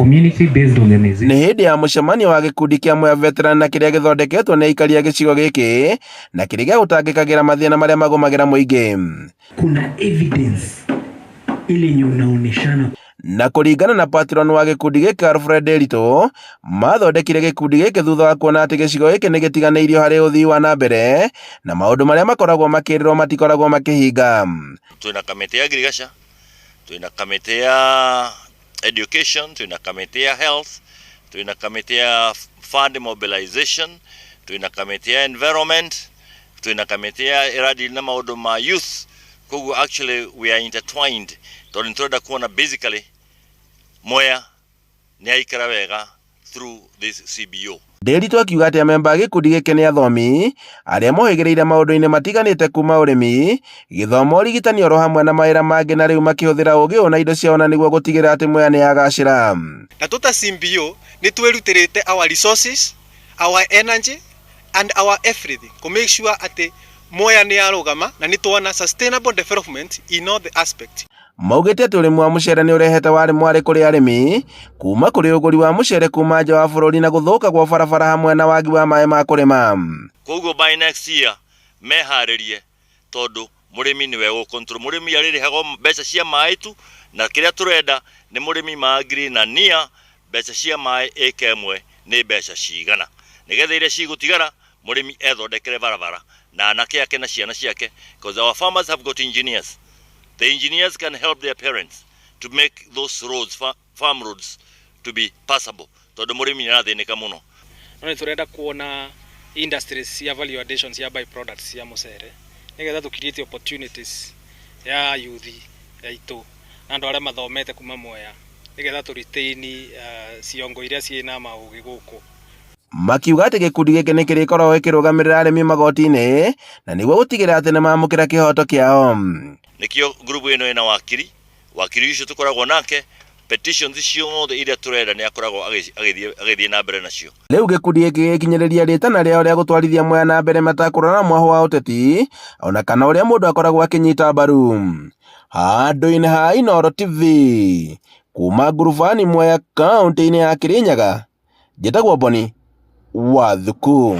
Community based organization. Nĩ hĩndĩ ya mũcemanio wa gĩkundi kĩa Mwea Veteran na kĩrĩa gĩthondeketwo nĩ aikari a gĩcigo gĩkĩ na kĩrĩ gĩa gũtangĩkagĩra mathĩna marĩa magũmagĩra mũingĩ. Kuna evidence ile yenye unaoneshana. Na kũringana na patron wa gĩkundi gĩkĩ Alfred Nderitu, mathondekire gĩkundi gĩkĩ thutha wa kuona atĩ gĩcigo gĩkĩ nĩ gĩtiganĩirio harĩ ũthii wa na mbere na maũndũ marĩa makoragwo makĩrĩrwo matikoragwo makĩhinga. Twĩna kamĩtĩ ya ngirigaca, twĩna kamĩtĩ ya education, twĩna kamĩtĩ ya health, twĩna kamĩtĩ ya fund mobilization, twĩna kamĩtĩ ya environment, twĩna kamĩtĩ ya ĩradeal na maũndũ ma youth. Koguo actually we are intertwined tondũ nĩ tũrenda kuona basically Mwea nĩ aikara wega through this CBO. Nderitu akiuga atĩ amemba a gĩkundi gĩkĩ nĩ athomi arĩa mohĩgĩrĩire maũndũ-inĩ matiganĩte kuma ũrĩmi, gĩthomo, ũrigitani oro hamwe na mawĩra mangĩ na rĩu makĩhũthĩra ũgĩ ũyũ na indo ciao na nĩguo gũtigĩrĩra atĩ Mwea nĩ yagacĩra. Na tũta CBO nĩ twĩrutĩrĩte our resources, our energy and our everything kũ make sure atĩ Mwea nĩ yarũgama na nĩ tuona sustainable development in all the aspect. Maugĩte atĩ ũrĩmi wa mũcere nĩ ũrehete warĩ mwarĩ kũrĩ arĩmi kuma kũrĩ ũgũri wa mũcere kuma nja wa bũrũri na gũthũka gwa barabara hamwe na wagi wa maĩ ma kũrĩma. Koguo by next year meharĩrie tondũ mũrĩmi nĩwe gũ control. Mũrĩmi arĩrĩhagwo mbeca cia maĩ tu, na kĩrĩa tũrenda nĩ mũrĩmi ma agree na nia mbeca cia maĩ ĩka ĩmwe nĩ mbeca cigana, nĩgetha iria cigũtigara mũrĩmi ethondekere barabara na anake ake na ciana ciake, because our farmers have got engineers. The engineers can help their parents to make those roads, farm roads, to be passable, tondũ mũrĩmi nĩ arathĩnĩka mũno. No nĩ tũrenda kuona industries cia value addition cia by products cia mũcere, nĩgetha tũ create opportunities ya youth aitũ na andũ arĩa mathomete kuma Mwea, nĩgetha tũ retain ciongo iria ciĩna maũgĩ gũkũ. Makiuga atĩ gĩkundi gĩkĩ nĩ kĩrĩkoragwo gĩkĩrũgamĩrĩra arĩmi magoti-inĩ na nĩguo gũtigĩrĩra atĩ nĩ mamũkĩra kĩhoto kĩao. Nĩkĩo group ĩno ĩna wakiri, wakiri ũcio tũkoragwo nake, petitions ciothe iria tũrenda nĩ akoragwo agĩthiĩ na mbere nacio. Rĩu gĩkundi gĩkĩ gĩkinyĩrĩria rĩtana rĩao rĩa gũtwarithia Mwea na mbere matakũrora mwaho wa ũteti ona kana ũrĩa mũndũ akoragwo akĩnyita mbaru. Handũ-inĩ ha Inooro TV kuma ngurubani Mwea kaunti-inĩ ya Kirinyaga, njĩtagwo Boni Wathuku.